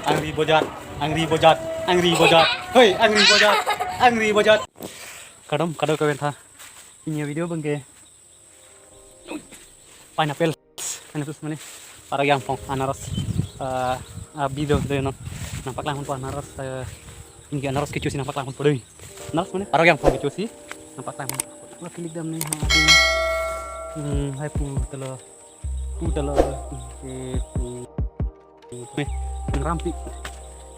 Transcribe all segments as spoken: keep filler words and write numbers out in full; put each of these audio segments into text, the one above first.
Angry Bojat, Angry Bojat, Angry Bojat. Hei, Angry Bojat, Angry Bojat. Kardom, kado keventha. Pini avideo abangke pineapple, pineapple mane Parok Yangphong anaros, eh, abi do, do non. Nangpaklang ponpo anaros, eh, pini ke anaros kechosi nangpaklang ponpo dei. Anaros mane Parok Yangphong kechosi nangpaklang ponpo. Wah, kilik dam ne, ha, abi. Hmm, hai pu telo. Pu telo, eh, pu. Me, nangrampi.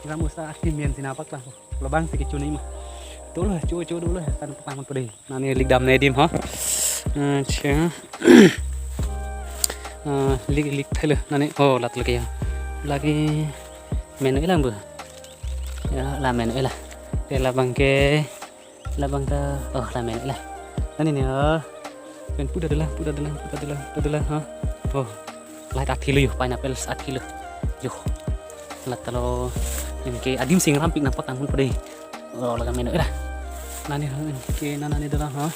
Nangrampi sa akimen si nangpaklang. Labang si kecho ni ma. Dolo, cho, cho dolo, kan paklang ponpo dei. Nani lik dam ne adim ha. Acha. Eh, lik, lik thai lo. Nani, oh, lat lagi ya. Lake meno-i lang bo. Ya, la meno-i la. Te labangke. Labang ta, oh, la meno-i la. Nani ne, oh. Pen pu ta dolang, pu ta dolang, pu ta dolang, pu ta dolang, ha. Oh. Lahai ta athi lo yo, pineapples athi lo. Yo. Lat telo, anke adim si nangrampi nangpaklang ponpo dei. Oh, la meno-i la. Nani ho, anke nana ne dolang, ha.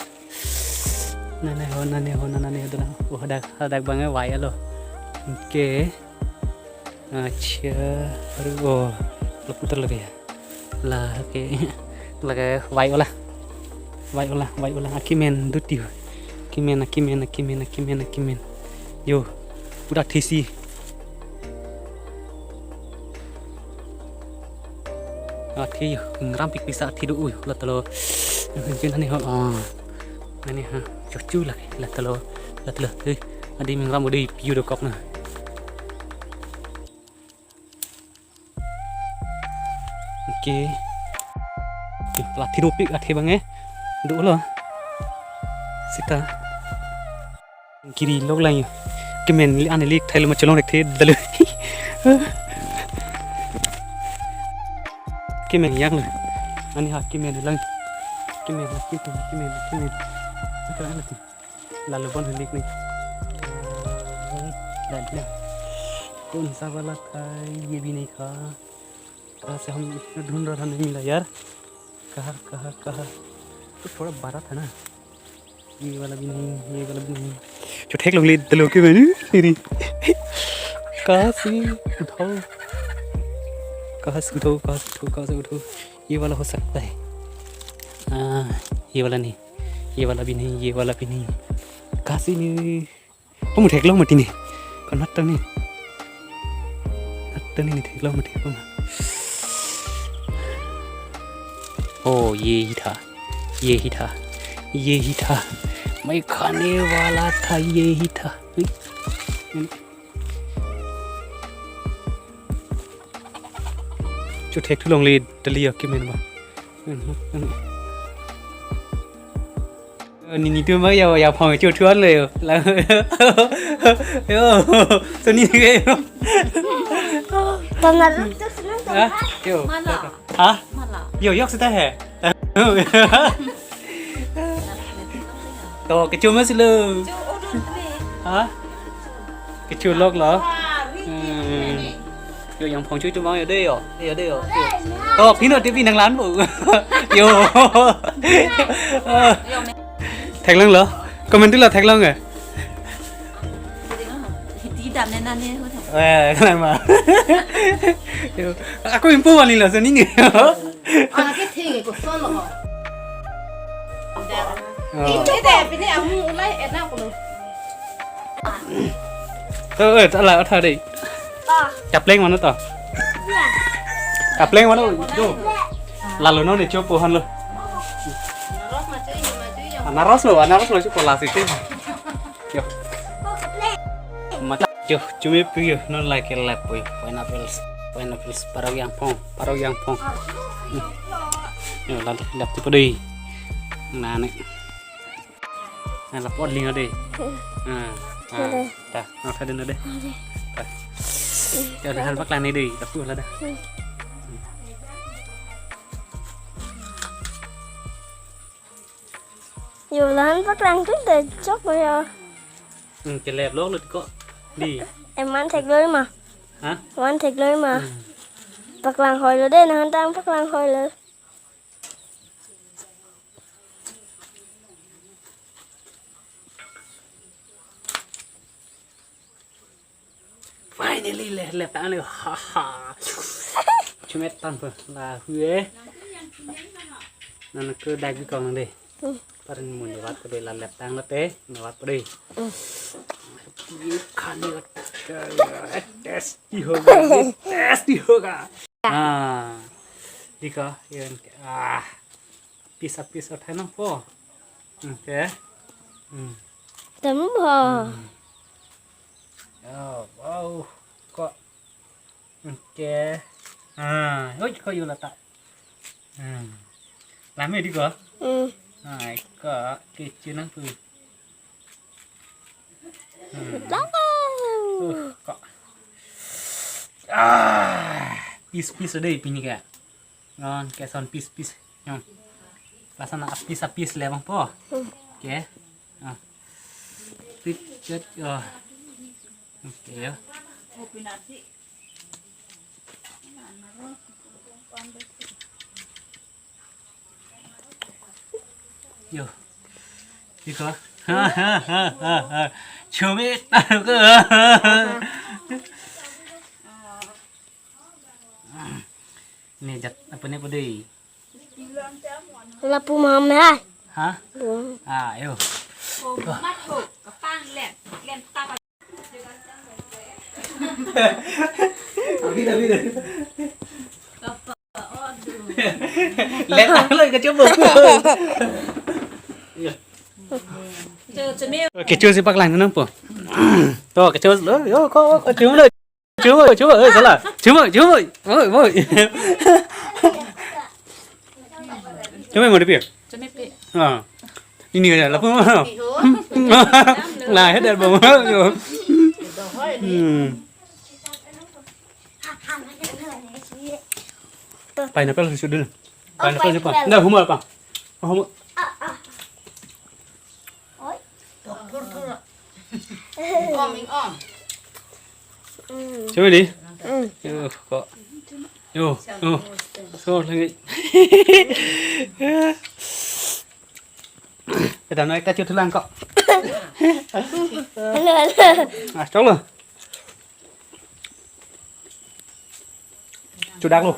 Nani ho, nani ho, nana ne dolang. Oh, hadak, hadak abang vai lo. Anke. Acha, aru, oh, lapu ta lagi ya. Lake, lake vai-o la. Vai-o la, vai-o la. Akimen duti. Akimen, akimen, akimen, akimen, akimen. Yo, pura athi si. Athi yo, nangrampi pisa athi do, uy, lat telo. Nani ho, oh. Nani ha, chochu lake, lat telo, lat telo. Hei, adim nangrampo dei, piu dokok na. Anke. Anke, la athi dopik, athi abang eh. Dolo. Sita. Kiri lok lang yo. Kemen li ane lik thai lo ma cholong rek the dalo. Kemen yang lo. Ani ha kemen lang. Kemen, kemen, kemen, kemen. Sekarang lagi. Lalu bon helik ni. Dan ya. कौन सा वाला था ये भी नहीं था। कहाँ से हम ढूंढ रहा था, नहीं मिला यार। कहाँ, कहाँ, कहाँ? तो थोड़ा बड़ा था ना। ये वाला भी नहीं, ये वाला भी नहीं। जो ठेक लोग ले दलो के मैंने मेरी। कहाँ से उठाओ? कहाँ से उठाओ, कहाँ से उठाओ, कहाँ से उठाओ? ये वाला हो सकता है। हाँ, ये वाला नहीं। ये वाला भी नहीं, ये वाला भी नहीं। कहाँ से नहीं? Kamu theklong mati ni. Kan hatta ni. Hatta ni theklong mati kamu. Oh, ये ही था। ये ही था। ये ही था। मैं खाने वाला था, ये ही था। Cho thek thu longle tali ya kemen ba. Nini tu ma ya, ya phong cho thuan le yo. La. Yo. So ni ke yo. Tama tu senang tu. Ha? Yo. Mana? Ha? Mana? Yo, yok sita hai. To, kecho ma si lo. Cho odun ni. Ha? Kecho lok lo. Wah, riki ni. Yo, yang phong cho cho ma yo de yo. Yo de yo. To, pino T V nanglang bo. Yo. Theklong lo. Comment lo theklong eh. Di dam ne nani ho. Eh, kenapa? Yo, aku info wali lo sini ni. Ah, ke thing ko son lo. Oh. Ini deh, ini amu ulai enak ko lo. To, eh, ta la tha dei. Ah. Chapleng mano to? Ya. Chapleng mano do. Lalo no ne chopo han lo. Anaros ma chui, ma chui yo. Anaros lo, anaros lo chopo la si te. Yo. Mat, yo, chumi pu yo, non like lap yo. Pineapples, pineapples, Parok Yangphong, Parok Yangphong. Hmm. Yo, lap, lap tu pedoi. Nani. Nang lapor ling ade. Ah, ah, ta, nang tha den ade. Ta. Yo, dah hal paklang ni dei, ta pu la dah. Yo, lahan paklang tu ta chok ya. Hmm, kelep lok lut ko. Di. Eman theklong ma. Ha? Eman theklong ma. Hmm. Paklang hoi lo de, nang tang paklang hoi lo. Finally, le, le, tang le, ha, ha. Chomet tangpo la hu e. Nang ke dak bikong nang dei. Hmm. Parin mo ne vat ko dei, la lep tang lote ne vat ko dei. Hmm. Ye khane ka tasty hoga, ye tasty hoga. Ah. Dei ko, ye ke. Ah. Piece a piece uthai nangpo. Hmm, ke. Hmm. Tamo ho. Hmm. Oh, wow. Ko. Hmm, ke. Ah, oi, ko yo lata. Hmm. Lami dei ko. Hmm. Ai, ko kecho nangpo. Hmm. Lama. Uh, ko. Ah, piece piece dei pini ke. Non, ke son piece piece. Non. Lason a piece a piece le bang po. Hmm. Ke. Ah. Pit jet yo. Oke ya. Yo. Dei ko. Chomet tangpo. Ne jat apa ne po dei? Lapu mama. Ha? Bung. Ah, yo. Abi, abi, abi. Let lo kecho bo. Kecho si paklang nangpo. To kecho lo, yo ko kecho lo. Chomo, chomo, eh, salah. Chomo, chomo. Oi, oi. Chomo mo dei pi. Chomo pi. Ah. Ini aja lapu. Lah, head bom. Yo. Hmm. Pineapple sudah. Pineapple siapa? Pineapple. Nda humor apa? Humor. Oi. Ong, ong. Chomo dei? Mm. Yo, ko. Yo, yo. So lagi. Kita naik kacu tulang ko. Halo, halo. Ah, chok lo. Chudak lo.